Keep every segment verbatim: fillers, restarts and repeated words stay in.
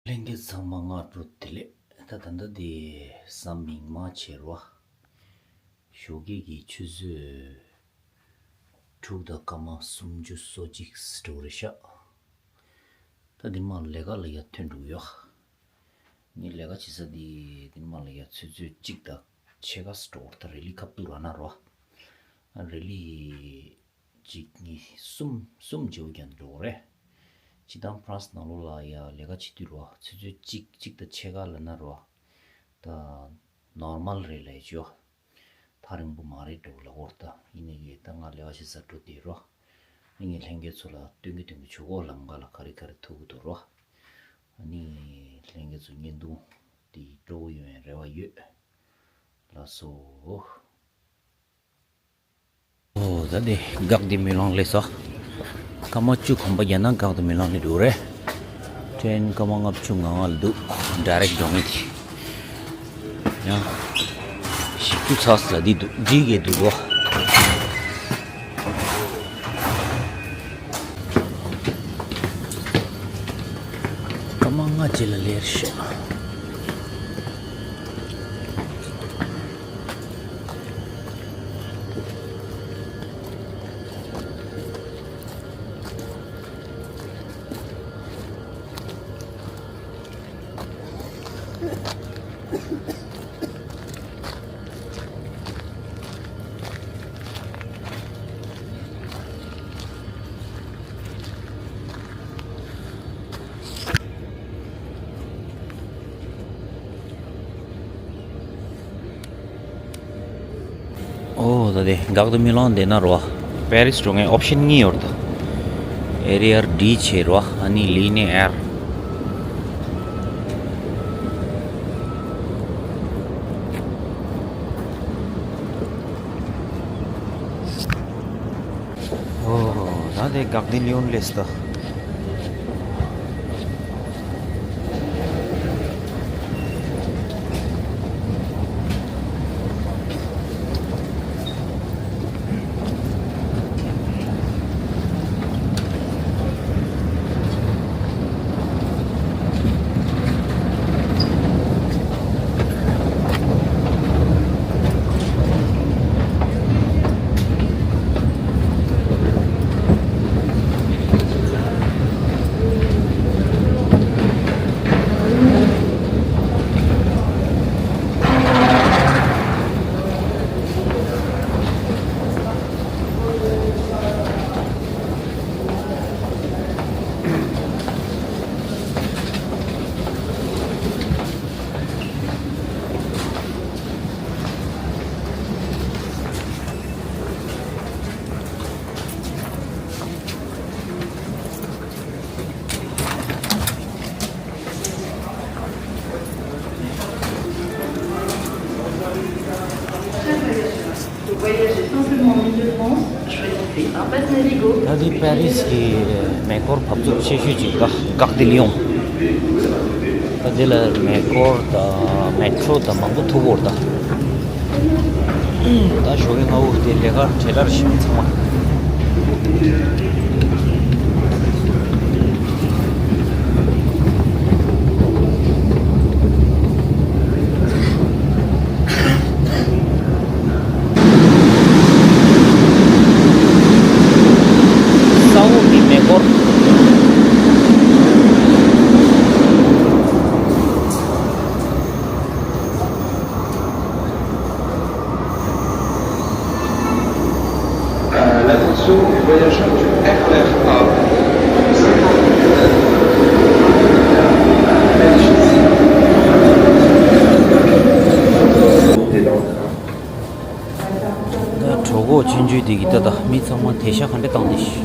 ལྷན་རྒྱས་ཚང་མ་སྔ་དྲོ་བདེ་ལེགས། ད་ད་ལྟ་དེ་གཟའ་མིག་དམར་བྱས་རོ། ཞོགས་ཀས་ཀྱི་ཆུ་ཚོད་དྲུག་དང་སྐར་མ་སུམ་ཅུ་སོ་གཅིག་འགྲོ་རེད་ཤག་ད་དེ་མ་ལས་ཀ་ལ་ཡར་ཐོན་འགྲོ་གི་ཡོད། ངས་ལས་ཀ་བྱེད་ས་དེ་དེ་མ་ལ་ཡར་ཆུ་ཚོད་གཅིག་དང་ཕྱེད་ཀ་འགྲོ་གི་ཡོད། ད་རེ་ལི་ཁ་ཐུག་ར་ན་རོ། རེ་ལི་གཅིག་གཉིས་གསུམ་གསུམ་བརྗེ་པོ་རྒྱག་འགྲོ་གི་རེད། སྤྱིར་བཏང་ཕ་རན་སི་ནང་ལོགས་ལ་ཡ་ལས་ཀ་བྱེད་དུས་རོ་ཆུ་ཚོད་གཅིག་གཅིག་དང་ཕྱེད་ཀ་ལབ་ན་རོ། ད་ནོར་མལ་རེད་ལབ་ཡ་ཅིག་ཡོད། ཐག་རིང་པོ་མ་རེད་འགྲོ་གི་ལབ་ཀྱི་ཡོད། ད་ཡིན་ནའི་ད་ང་ལས་ཀ་བྱེད་ས་འགྲོ་བསྡད་རོ། ཨ་ནི་ངས་ལྷན་རྒྱས་ཚོ་ལ་སྟོན་གྱི་སྟོན་གྱི་བྱེད་ཀྱི་ཡོད། ལམ་ཁ་ལ་ག་རེ་ག་རེ་ཐུག་གི་འདུག་རོ། ཨ་ནི་ལྷན་རྒྱས་ཚོ་བརྙན་ཐུང་འདི་སྤྲོ་པོ་ཡོང་བའི་རེ་བ་ཡོད། ལགས་སོ། ཨོ་ད་དེ་སྒག་དི་མུ་ལང་སླེབས་སོང་། སྐར་མ་བཅུ་གོམ་པ་རྒྱག་ན་སྒག་དི་མུ་ལང་སླེབས་འགྲོ་གི་རེད། ཊེན་སྐར་མ་ལྔ་བཅུ་ང་ལྔ་ལ་འདུག་ཌའི་རེག་འགྲོ་ངེས་དེ། ཡང་བཞི་བཅུ་ཚར་ས་འདི་འདུག་འདི་གས་འདུག་གོ། སྐར་མ་ལྔ་རྗེས་ལ་སླེབས་ཤག་ཨོ་ད་དེ་སྒག་དི་མུ་ལང་བསྡད་ན་རོ། པེ་རིས་འགྲོ་མཁན་ཨོབ་ཤན་གཉིས་ཡོད་རེད་ད། ཨེ་རི་ཡར་ཌི་བྱས་རོ། ཨ་ནི་ལི་ནེ་ཨར། ཨོ་ད་དེ་སྒག་དི་ལི་ཡོན་སླེབས་སོང་ད། Pour voyager simplement en Île-de-France, choisissez un pass Navigo. ད་དེ་པེ་རིས་ཀྱི་མེ་འཁོར་བབས་ཚུགས་ཆེ་ཤོས་ཅིག་ག་སྒག་དི་ལི་ཡོན། ད་དེ་ལ་མེ་འཁོར་དང་མེ་ཊོ་དང་མང་པོ་ཐུག་གི་ཡོད་རེད་ད། ད་ཞོགས་ཀས་སྔ་པོ་དེ་ལས་ཀ་བྲེལ་བ་ཞིག་ཚང་མ། ས་འོག་གི་མེ་འཁོར། Euh, l'attention, voyageurs du R E R A. Montez dans le train. ད་གྲོད་ཁོག་ཆུང་ཆུང་དེ་གི་ད་ད་མི་ཚང་མ་དེ་ཤ་ག་འདྲ་བཏང་དེ་ཤི།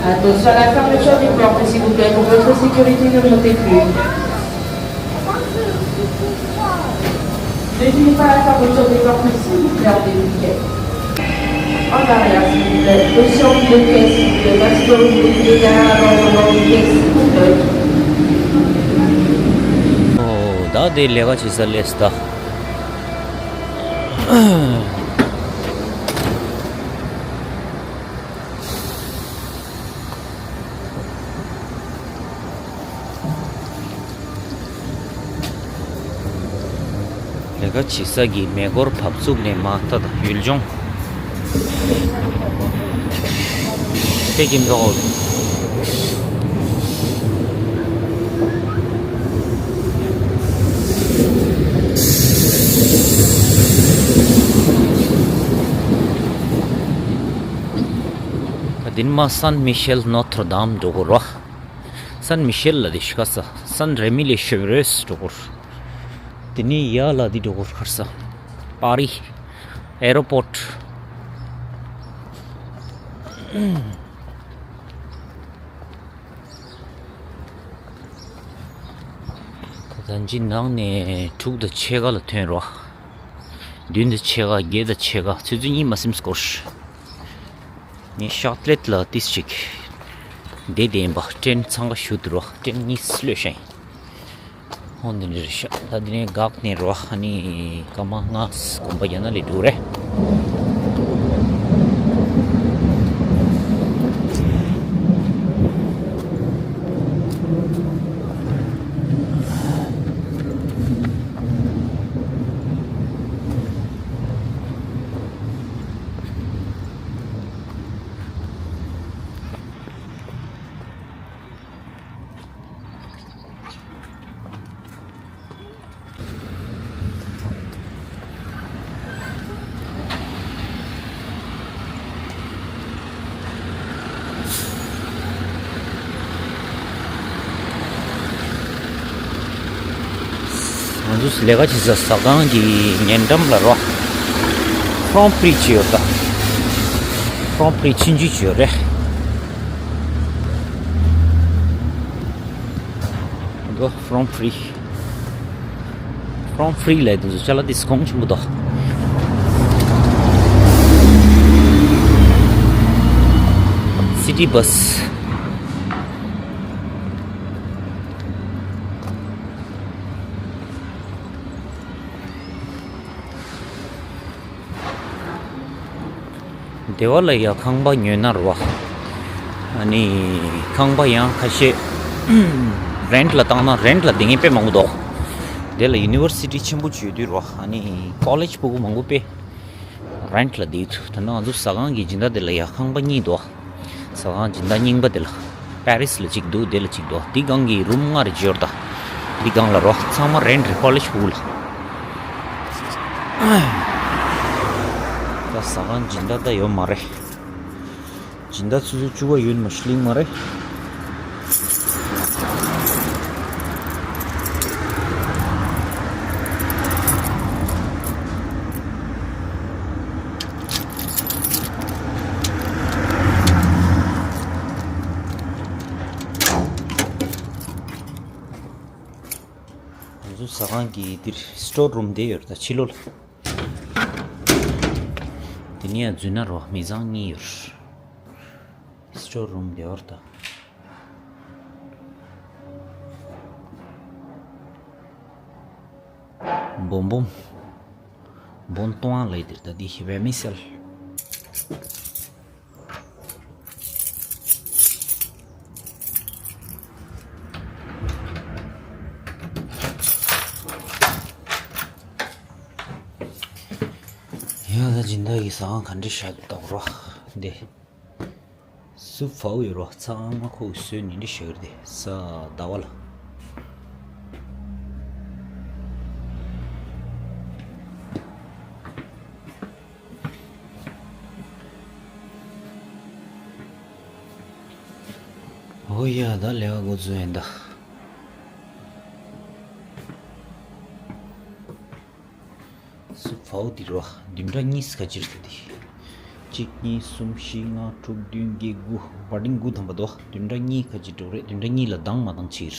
Attention à la fermeture des portes, s'il vous plaît, pour votre sécurité, ne montez plus. Ne tenez pas à la fermeture des portes, s'il vous plaît, en délicat. En arrière, s'il vous plaît. Aussi en vue de caisse, s'il vous plaît. Parce que vous voulez derrière la porte, en vue de caisse, s'il vous plaît. ཨོ། ད་དེ་ལས་ཀ་བྱེད་ས་སླེབས་ད། ལས་ཀ་བྱེད་ས་གི་མེ་འཁོར་བབས་ཚུགས་ནས་མ་ད་ད་ཡུལ་ལྗོངས་དེ་ཀྱི་འགྲོ། ད་འདི་ནི་མ་སན་མི་ཤེལ་ནོ་ཐར་དམ་འགྲོ་གོ་རོ། སན་མི་ཤེལ་ལ་དེ་ཤི་ཁ་ས། སན་རེ་མི་ལེ་ཤེ་རེས་འགྲོ་གོ། དེ་ནི་ཡ་ལ་དེ་འགྲོ་གོ་ཁར་ས། པ་རི། ཨེ་རོ་པོར་ཊི། ད་ལྟ་འཇི་ནང་ནས་དྲུག་དང་ཕྱེད་ཀ་ལ་ཐོན་རོ། བདུན་དང་ཕྱེད་ཀ་བརྒྱད་དང་ཕྱེད་ཀ་ཆུ་ཚོད་གཉིས་མ་ཟིན་སྐོར། ངས་ཤག་ལེད་ལ་ཏིས་ཅིག་བསྡད་བསྡད་ཡིན་པ། ཊེན་ཚང་ཀ་ཞུ་དུ་རོ། ཊེན་གཉིས་གློད་ཤ་ཡིན། ཧོན་འདི་འདྲ་རེད་ཤག་ད་འདི་ནས་འགག་ནས་རོ། ཨ་ནི་སྐར་མ་ལྔ་གོམ་པ་རྒྱག་ན་ལས་འགྲོ་རེད། ང་ཚོ་ལས་ཀ་བྱེད་ས་ཟ་ཁང་གི་ཉེ་འགྲམ་ལ་རོ། ཕྲོམ་ཕུ་རི་ཅིག་ཡོད་ད། ཕྲོམ་ཕུ་རི་ཆུང་ཆུང་ཅིག་ཡོད་རེད། འདུག་ཕྲོམ་ཕུ་རི། ཕྲོམ་ཕུ་རི་ལབ་དུས་ཅ་ལག་དེ་གོང་ཆེན་པོ་འདུག་སི་ཊི་བྷ་སི། སྡེ་བ་ལ་ཡ་ཁང་པ་ཉོས་ན་རོ། ཨ་ནི་ཁང་པ་ཡང་ཁ་ཤས་རེན་ཊི་ལ་བཏང་ན་རེན་ཊི་ལ་སྡོད་མཁན་དཔེ་མང་པོ་འདུག་དེ་ལ་ཡུ་ནི་ཝར་སི་ཊི་ཆེན་པོ་ཅིག་ཡོད་དུས་རོ། ཨ་ནི་ཀོ་ལེཇ་ཕྲུ་གུ་མང་པོ་དཔེ་རེན་ཊི་ལ་སྡོད་ཡོད་དུས། ད་ནང་ང་ཚོ་ཟ་ཁང་གི་སྦྱིན་བདག་དེ་ལ་ཡ་ཁང་པ་གཉིས་འདུག་ཟ་ཁང་སྦྱིན་བདག་རྙིང་པ་དེ་ལ་པེ་རི་སི་ལ་གཅིག་འདུག་དེ་ལ་གཅིག་འདུག་འདི་སྒང་གི་རུམ་ལྔ་རེ་འབྱོར་ད། འདི་སྒང་ལ་རོ། ཚང་མ་རེན་ཊི་རེད། ཀོ་ལེཇ་ཕྲུ་གུ་ལ། ད་ཟ་ཁང་སྦྱིན་བདག་ད་ཡོད་མ་རེད། སྦྱིན་བདག་ཆུ་ཚོད་བཅུ་པ་ཡོད་མ་ཤི་ལིང་མ་རེད། ང་ཚོ་ཟ་ཁང་གི་འདིར་སི་ཊོར་རུམ་དེ་ཡོད་རེད་ད། ཕྱི་ལོགས་ལ། དེ་ནས་ཡང་འཛུལ་ན་རོ། མི་ཚང་གཉིས་ཡོད་རེད། སི་ཊོར་རུམ་དེ་ཡོད་རེད་ད། སྦོམ་སྦོམ། སྦོམ་སྟོང་ལ་ཡི་དེར་ད་འདི་ཞིབ་པའི་མི་སེལ། ཡང་ད་སྦྱིན་བདག་གི་ཟ་ཁང་ག་འདྲ་ཤག་ལྟ་རོགས། འདི་སུ་ཕའུ་ཡོད་རོགས། ཚང་མ་ཁོ་གི་སོས་ནི་འདྲ་ཤག་རེད། ས་ཟླ་བ་ལ། ཨོ་ཡ། ད་ལས་ཀ་འགོ་འཛུགས་ཡིན་ད། སུ་ཕའུ་དེ་རོ། བདུན་ཕྲག་གཉིས་ཀ་ཅིར་ཟེར་དེ། གཅིག་གཉིས་གསུམ་བཞི་ལྔ་དྲུག་བདུན་བརྒྱད་དགུ། བ་ཏིང་དགུ་ཐམ་པ་འདུག་བདུན་ཕྲག་གཉིས་ཁ་ཅིག་འགྲོ་རེད། བདུན་ཕྲག་གཉིས་ལ་འདང་མ་འདང་ཕྱིར།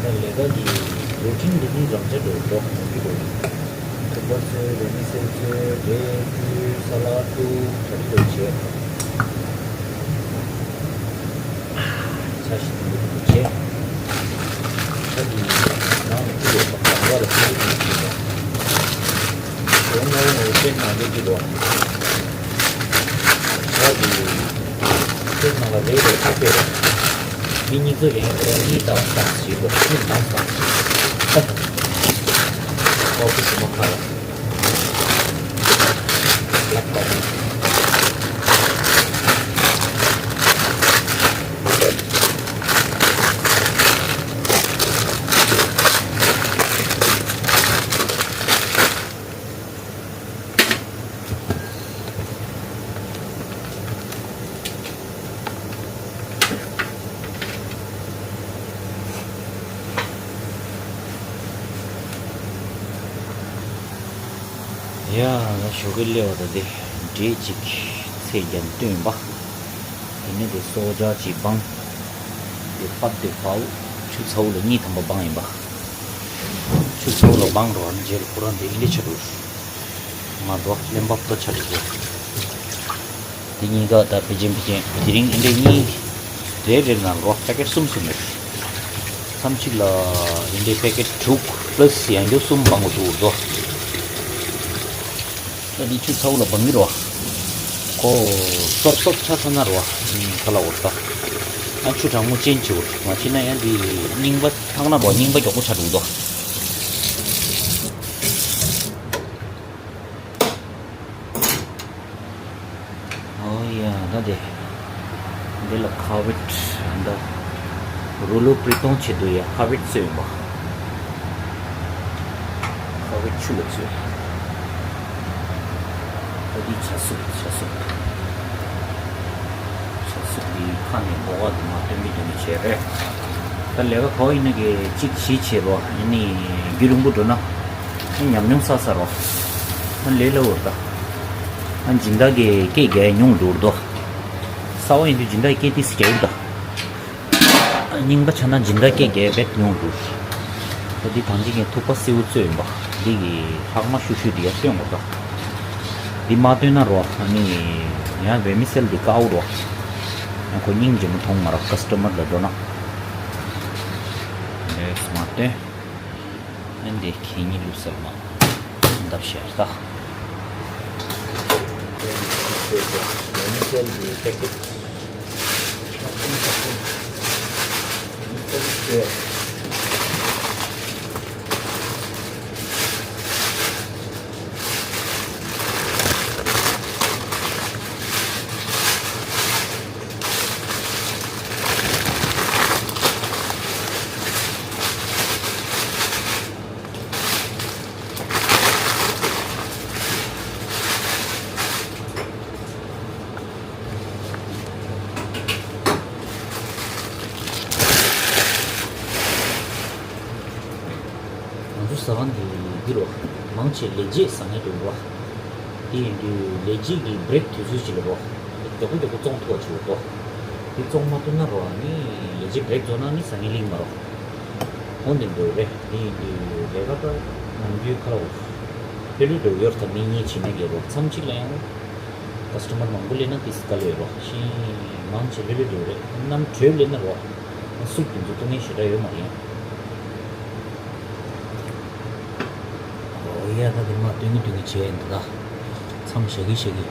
ད་ལས་ཀ་གི་རུ་ཊིན་འདི་ནི་རང་ཆ་འགྲོ་འགྲོ་གི་འགྲོ། ཐུག་པ་ཚོས་རེ་མི་སེལ་ཚོས་རེ་ཕུལ་ས་ལ་ཐུག་གྲ་སྒྲིག་འགྲོ་བྱས། ཆ་ཞིག་འདུག་བྱས། ཆ་གི་ནང་ལ་ཐུག་ཡོད་པ་གང་ག་ལ་ཐུག་ཡོད་པ། ཞོ་ནོར་ནོར་བཤད་ན་འགྲིག་གི་འགྲོ། ཆ་གི་ཁྱེད་ནང་ལ་རེ་རེ་ཐུག་པས། མི་གཉིས་ཚོ་ཡན་ཁོ་གཉིས་དང་སྟངས་ཤིག་གོ་གཉིས་དང་སྟངས་ཤིག་ཨོ་ཕི་སི་མ་ཁ་ལ། ཡ་ལ་ཞོགས་ཀས་སླེབས་པ་ད་དེ་འབྲས་གཅིག་ཚེས་བརྒྱད་བཏོན་པ། དེ་ནས་དེ་སོ་ཇ་གཅིག་སྦང་། དེ་ཕབ་དེ་ཕའུ་ཆུ་ཚ་བོ་ལ་གཉིས་ཐམ་པ་སྦང་ཡིན་པ། ཆུ་ཚ་བོ་ལ་སྦང་རོགས་ཨ་ནི་རྗེས་ལ་ཁོ་རང་དེ་ཡིན་དེ་ཆ་འགྲོ། མ་འགྲོ་ལེན་པ་ཕོ་ཆ་འགྲོ། དེ་གཉིས་ཀ་ད་ཕལ་ཆེར་ཕལ་ཆེར་དེ་རིང་ཨེ་འདྲས་གཉིས་རེ་རེ་ནང་རོ་པེ་ཀེཊ་གསུམ་གསུམ་རེད། མཚམས་གཅིག་ལ་ཨེ་འདྲས་པེ་ཀེཊ་དྲུག་པ་ལས་ཡང་རྒྱུ་གསུམ་སྦང་དགོས་འདུག་རོ། ད་འདི་ཆུ་ཚ་བོ་ལ་སྦང་གི་རོ། ཁོ་སོབ་སོབ་ཆ་ཚ་ན་རོ། ཁ་ལ་འོར་ད། ཨ་ཆུ་གྲང་མོ་ཅན་བྱེད་འོར་མ་བྱེད་ན་ཡང་འདི་རྙིང་པ་ཐག་ན་རོ་རྙིང་པ་མགྱོགས་པོ་ཆ་འགྲོ་འདུག་ཨོ་ཡ་ད་དེ། འདི་ལ་ཁ་བེད་འདི། རུ་ལོ་པྲི་ཏོང་ཆེད་དུ་ཡ་ཁ་བེད་བཙོས་ཡིན་པ། ཁ་བེད་ཆུ་ལ་བཙོས། ད་འདི་ཆ་སུབ་ཆ་སུབ། ཆ་སུབ་འདི་ཁ་ནས་འགོ་བ་དུ་མ་སྟོན་གི་སྟོན་གི་བྱས་རེད། ད་ལས་ཀ་གོ་ཡིན་ན་གི་གཅིག་བྱིས་བྱེད་རོགས་ཡིན་ནི་རྒྱུ་རིང་པོ་འགྲོ་ན། ཉམས་མྱོང་བསགས་ས་རོ། ཨ་ལས་སླ་བོར་ད། ཨ་སྦྱིན་བདག་གི་སྐད་རྒྱག་ཉུང་འགྲོ་རྡོ། གསར་བ་ཡིན་དུས་སྦྱིན་བདག་གི་སྐད་ཏིས་རྒྱག་ཡོད་ད། རྙིང་པ་ཆགས་ན་སྦྱིན་བདག་སྐད་རྒྱག་བེད་ཉུང་འགྲོ། ད་འདི་ཐང་ཅིག་གི་ཐུག་པ་སེའུ་བཙོས་ཡིན་པ། འདི་གི་ལྷག་མ་ཤུ་ཤུ་འདི་ཡ་སྟོན་དགོས་ད། འདི་མ་སྟོན་ན་རོ་ཨ་ནི། ཡང་བེ་མི་སེལ་འདི་དཀའ་བོ་རོ། ཡང་ཁོ་སྙིང་རྗེ་མོ་མཐོང་མ་རོ་ཀ་སི་ཊ་མར་ལ་འགྲོ་ན། ལས་མ་སྟོན། ཨ་འདི་ཁེ་ཉིན་ལུགས་སེལ་མ། འདབ་ཤར་ད། ང་ཚོ་ཟ་ཁང་འདི་འདི་རུ་མང་ཆེ་ལས་བྱེད་ཟ་མཁན་རེད་བ། དེ་ཡིན་དུས་ལས་བྱེད་ཀྱི་བྷི་རེག་དུས་ཚོད་ཅིག་ལ་རོ། མགྱོགས་པོ་མགྱོགས་པོ་བཙོང་ཐུབ་པ་ཅིག་ཡོད་དོ། དེ་བཙོང་མ་ཐུབ་ན་རོ་ཨ་ནི་ལས་བྱེད་བྷི་རེག་རྫོགས་ན་ནི་ཟ་མཁན་ལིང་མ་རོ། འོ་འདི་འདོད་རེད། དེ་ཡིན་དུས་ལས་ཀ་ད་ནམ་རྒྱུན་ཁ་ལོ་ལྷོད་ལྷོད་འགྲོ་ཡོད་ད། མི་གཉིས་བྱེད་མེད་ཀྱི་རོ་མཚམས་གཅིག་ལ་ཡང་རོ། ཀ་སི་ཊ་མར་མང་པོ་སླེབས་ན་ཏིས་དཀའ་ལས་རོ་ཤིང་མང་ཆེ་ལྷོད་ལྷོད་འགྲོ་རེད། གནམ་གྲོས་སླེབས་ན་རོ་སུབ་དེ་ཚོ་བཏུང་མཁན་ཞེ་དྲག་ཡོད་མ་རེད། ཨོ་ཡ་ད་དེ་མ་སྟོན་གི་སྟོན་གི་བྱས་འདི་ད་མཚམས་བཞག་གི་བཞག་གི།